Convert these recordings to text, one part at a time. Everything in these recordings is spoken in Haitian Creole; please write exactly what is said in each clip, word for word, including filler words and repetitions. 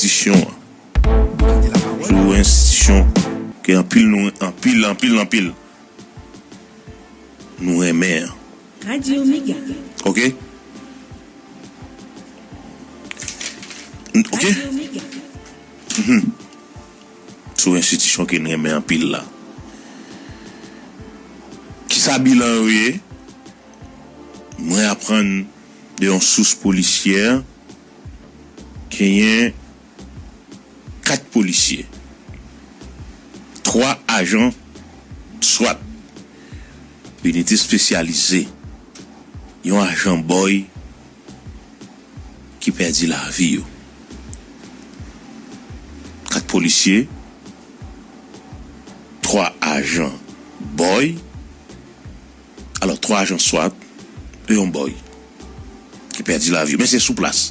enstitisyon an. Sou enstitisyon ke anpil nou, anpil, anpil, anpil nou renmen an. Radyo Mega. Ok? Ok? Radyo Mega. Mhm. Sou enstitisyon ke n renmen anpil la. Kisa bilan yo ye? Mwen aprann de yon sous polisyè, genyen kat polisye, twa ajan swat, inite espesyalize, yon ajan bòy ki pèdi lavi yo. Kat polisye, twa ajan bòy, alò, twa ajan swat e yon bòy ki pèdi lavi yo. Men se sou plas.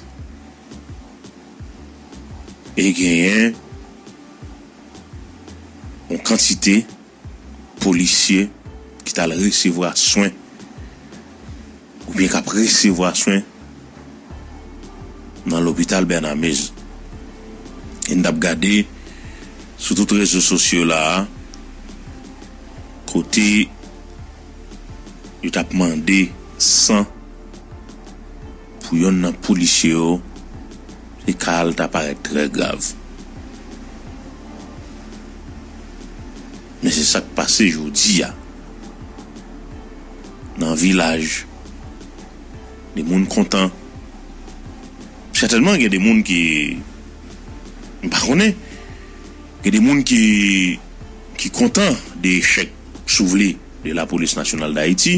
E genyen yon kantite polisye ki t al resevwa swen oubyen k ap resevwa swen nan lopital Bernard Meyze. E n t ap gade sou tout rezo sosyo la a, kote yo t ap mande san pou yonn nan polisye yo, e ka a l ta parèt trè grav. Men se sa k pase jodi a nan vilaj. De moun kontan. Sètènman, gen de moun ki, m pa konnen, gen de moun ki, ki kontan de echèk, si w vle, de Lapolis Nasyonal d Ayiti.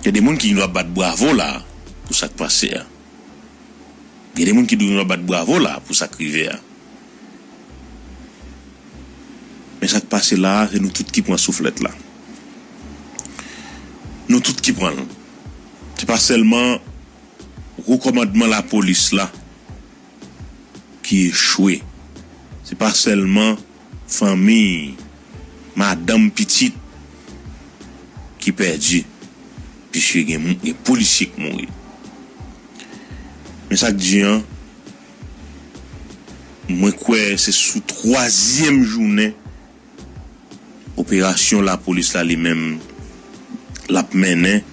Gen de moun ki dwe ap bat bravo la pou sa k pase a. Gen de moun ki dwe ap bat bravo la pou sa k rive a. Men sa k pase la a, se nou tout ki pran souflèt la. Nou tout ki pran l. Se pa sèlman wo kòmandman lapolis la ki echwe. Se pa sèlman fanmi, madanm, pitit ki pèdi, piske gen, gen polisye k mouri. Men sa k di an, mwen kwè se sou twazyèm jounen operasyon lapolis la li menm l ap mennen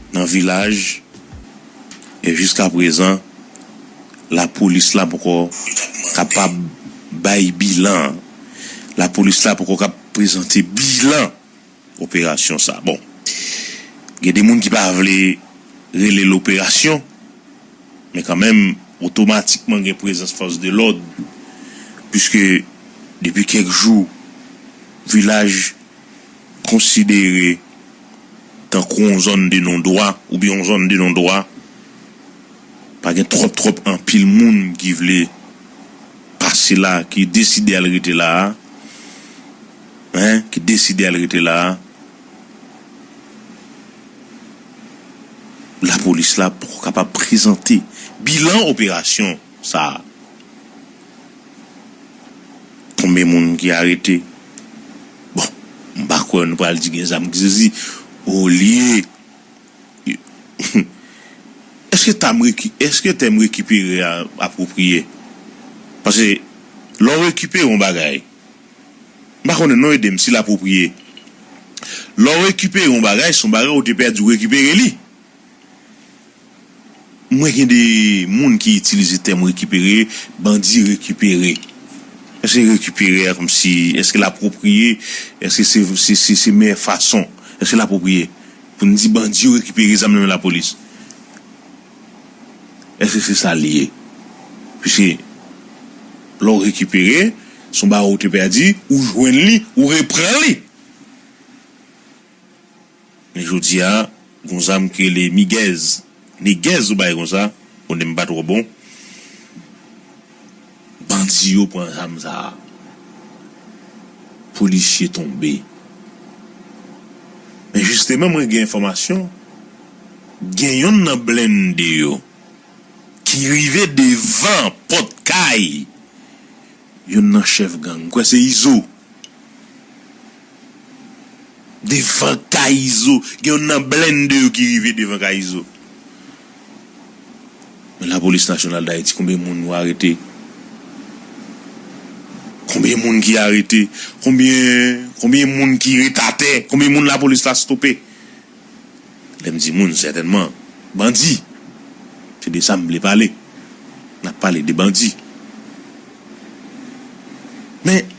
nan vilaj, e jiskaprezan, lapolis la poko kapab bay bilan. Lapolis la poko kab prezante bilan operasyon sa. Bon, gen de moun ki pa vle rele l operasyon, men kanmenm, otomatikman gen prezans fòs de lòd, piske depi kèk jou, vilaj konsidere tankou yon zòn de non dwa, oubyen yon zòn de non dwa. Pa gen twòp, twòp anpil moun ki vle pase la, ki deside al rete la a, en, ki deside al rete la a. Lapolis la poko kapab prezante bilan operasyon sa a. Konbyen moun ki arete? Bon, m pa kwè nou pral di gen zam ki sezi. Olye, èske tèm reki-, èske tèm rekipere a apwopriye? Paske lè w rekipere yon bagay, m pa konnen non, ede m si l apwopriye. Lè w rekipere yon bagay, se yon bagay ou te pèdi, ou rekipere li. Mwen gen de moun ki itilize tèm rekipere, bandi rekipere. Èske rekipere a kòmsi, èske l apwopriye? Èske se, se, se, se meyè fason? Èske l apwopriye pou n di bandi yo rekipere zam nan men lapolis? Èske se sa l ye? Piske lè w rekipere, se yon bagay ou te pèdi, ou jwenn li, ou reprann li. Men jodi a, gon zam ki rele migèz, negèz ou bay konsa, konnen m pa twò bon. Bandi yo pran zam sa a. Polisye tonbe. Men jisteman, mwen gen enfòmasyon, gen yonn nan blende yo ki rive devan pòt kay yonn nan chèf gang. M kwè se Izo. Devan kay Izo. Gen yonn nan blende yo ki rive devan kay Izo. Lapolis Nasyonal Dayiti, konbyen moun yo arete? Konbyen moun ki arete? Konbyen, konbyen moun ki ret atè? Konbyen moun lapolis la stope? Lè m di moun, sètènman, bandi. Se de sa m vle pale. N ap pale de bandi. Men,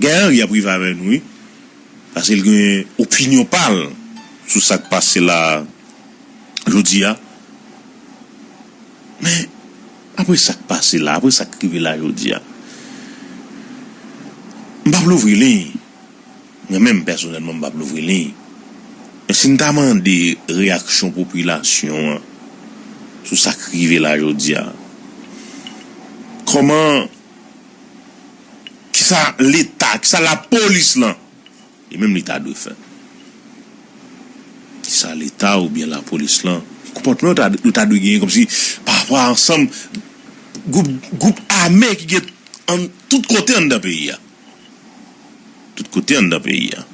Guy Henry ap rive avè nou, wi. Paske l gen opinyon pa l sou sa k pase la jodi a. Men, apre sa k pase la, apre sa k rive la jodi a, m p ap louvri liy. Mwen menm, pèsonèlman, m p ap louvri liy. Men si n ta mande reyaksyon popilasyon an sou sa k rive la jodi a, kòman, kisa Leta, kisa lapolis lan, li menm li ta dwe fè? Kisa Leta oubyen lapolis lan, konpòtman yo ta, yo ta dwe genyen kòmsi pa rapò a ansanm gwoup, gwoup ame ki gen an, tout kote anndan peyi a? Tout kote anndan peyi a.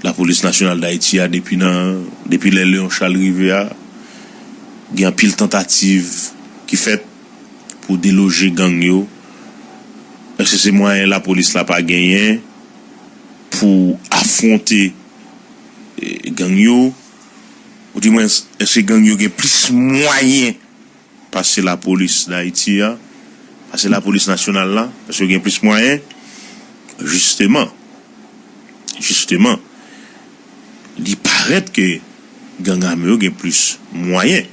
Lapolis Nasyonal Dayiti a, depi nan, depi lè Léon Charles rive a, gen anpil tantativ ki fèt pou deloje gang yo. Èske se mwayen lapolis la pa genyen pou afwonte, eh, gang yo? Oudimwens, èske gang yo gen plis mwayen pase lapolis Dayiti a, pase lapolis nasyonal la, paske yo gen plis mwayen? Jisteman, jisteman, li parèt ke gang ame yo gen plis mwayen.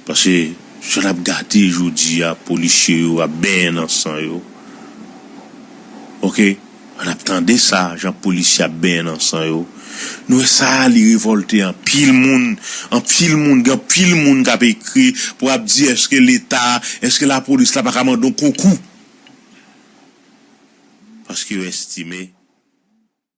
Paske, jan n ap gade jodi a, polisye yo ap benyen nan san yo. Oke? Ann ap tande sa, jan polisye ap benyen nan san yo. Nou wè sa, li revòlte anpil moun, anpil moun, gen anpil moun k ap ekri pou ap di, èske Leta, èske lapolis la pa ka mande yon konkou? Paske yo estime